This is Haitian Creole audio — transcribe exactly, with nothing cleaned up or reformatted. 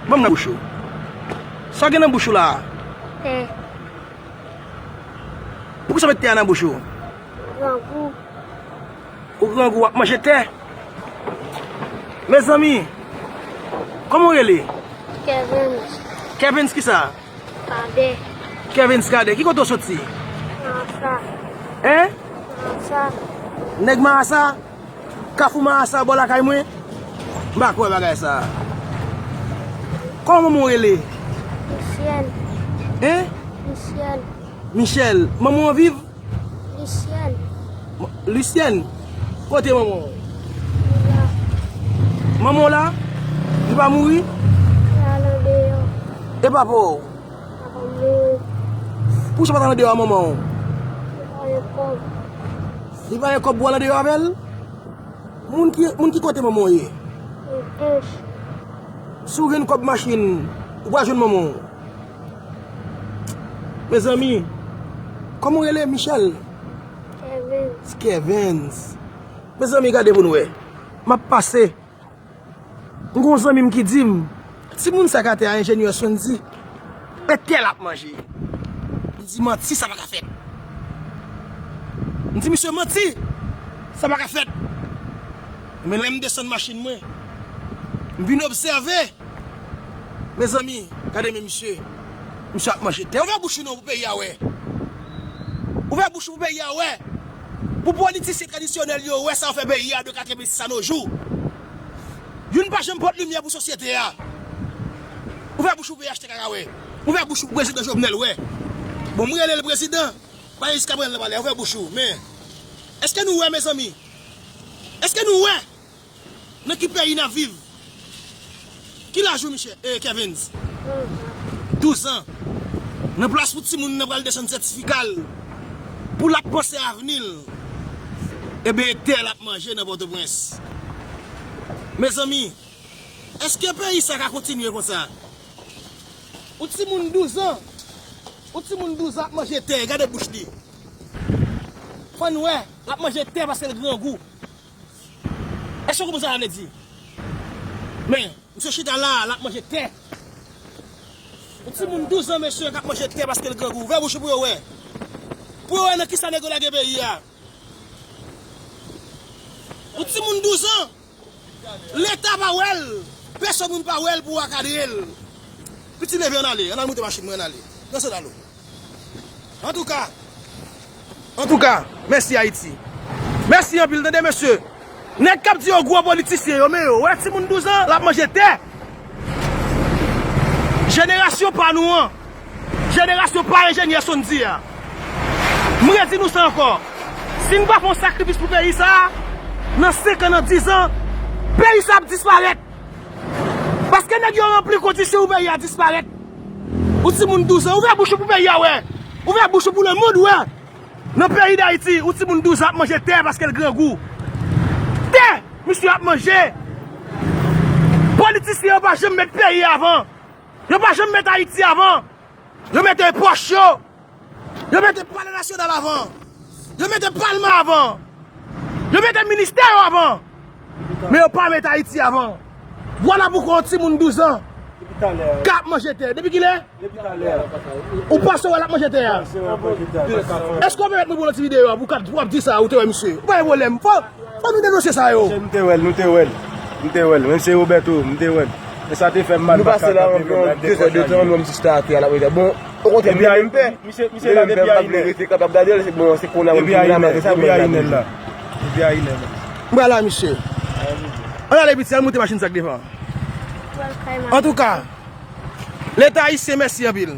Ban m nan bouch ou. Sa w gen nan bouch ou la a? Tè. Poukisa w met tè a nan bouch ou? Grangou. Ou grangou, w ap manje tè? Mezanmi, kòman w rele? Kevens. Kevens kisa? Kadè. Kevens Kadè. Ki kote w soti? Marasa. Hein? Marasa. Nèg Marasa? Kafou Marasa bò lakay mwen? M pa kwè bagay sa a. Kòman manman w rele? Michel. Hein? Michel. Michel. Manman w viv? Lisyèn. M-, Lisyèn? Kote manman w? Li la. Manman w la? Li pa mouri? Li al andeyò. E papa w? Papa m mouri. Poukisa w pa t al andeyò a manman w? Li pa gen kòb. Li pa gen kòb pou w al andeyò avè l? Moun ki, moun ki kote manman w ye? Pòtoprens. Si w jwenn kòb machin, ou pral jwenn manman w. Mezanmi, kòman w rele? Michel? Kevens. Kevens. Mezanmi, gade pou n wè. M ap pase. M gen yon zanmi m ki di m, timoun sa k atè a, enjenyè Sondy, e tè l ap manje. M di, manti, sa pa ka fèt. M di, misye, manti, sa pa ka fèt. Men lè m desann machin mwen, m vin obsève. Mezanmi, gade men misye. Misye ap manje tè. Ouvè bouch ou non pou peyi a wè. Ouvè bouch ou pou peyi a wè. Pou politisyen tradisyonèl yo wè sa yo fè peyi a de katrevensis a no jou. Youn pa janm pote limyè pou sosyete a. Ouvè bouch ou pou P H T K wè. Ouvè bouch ou pou prezidan Jovenel wè. Bon, m rele l prezidan. Pa jiskaprezan l pa la. Ouvè bouch ou. Men, èske nou wè, mezanmi? Èske nou wè? Nan ki peyi n ap viv? Ki laj ou, Michel? Eh, Kevens? Douz an. Nan plas pou timoun nan pral desann sètifika l, pou l ap panse avni l, ebyen, e tè l ap manje nan Pòtoprens. Mezanmi, èske peyi sa ka kontinye konsa? Ou timoun douz an, ou timoun douz an ap manje tè, gade bouch li. Fò n wè, l ap manje tè paske l grangou. Èske w konprann sa sa vle di? Men, misye chita la, l ap manje tè. Yon timoun douz an, mesye, k ap manje tè paske l grangou. Ouvè bouch ou pou yo wè. Pou yo wè nan kisa nèg yo lage peyi a. Yon timoun douz an, Leta pa wè l. Pèsonn moun pa wè l pou akadre l. Piti leve, ann ale. Ann al moute machin mwen, ann ale. Nan sandal ou. Antouka, antouka, mèsi Ayiti. Mèsi anpil, tande mesye. Nèg k ap di yo gwo politisyen yo, men yo wè timoun douz an, l ap manje tè. Jenerasyon pa nou an, jenerasyon pa enjenyè Sondy a. M redi nou sa ankò. Si n pa fè yon sakrifis pou peyi sa a, nan senk an, nan diz an, peyi sa a ap disparèt. Paske nèg yo ranpli kondisyon pou peyi a disparèt. Ou timoun douz an, ouvè bouch ou pou peyi a wè. Ouvè bouch ou pou lemonn wè. Nan peyi Dayiti, ou timoun douz an ap manje tè paske l grangou. Tè! Misye ap manje. Politisyen yo pa janm met peyi a avan. Yo pa janm met Ayiti avan. Yo mete pòch yo. Yo mete palè nasyonal avan. Yo mete palman avan. Yo mete ministè yo avan. Men yo pa mete Ayiti avan. Vwala poukwa yon timoun douz an k ap manje tè. Depi kilè? Ou panse wè l ap manje tè a? Èske w pèmèt mwen pou yon ti videyo a pou w ap di sa ou te wè misye? Ou pa gen pwoblèm. Fò, fò nou denonse sa yo. Mesye, nou te wè l, nou te wè l. Nou te wè l. Menm se Roberto, nou te wè l. E sa te fè m mal. Nou pase la anviwon de zè de tan, nou menm jis ta atè a, l ap rete. Bon, okontrè, m te menm pè. Misye, misye la depi a inè. Rete kapab gade l, se bon, se kounye a menm la, malgre sa, depi a inè la. Depi a inè la. M pral la, misye. Ann ale piti, ann moute machin sa k devan. Antouka, Leta ayisyen, mèsi anpil.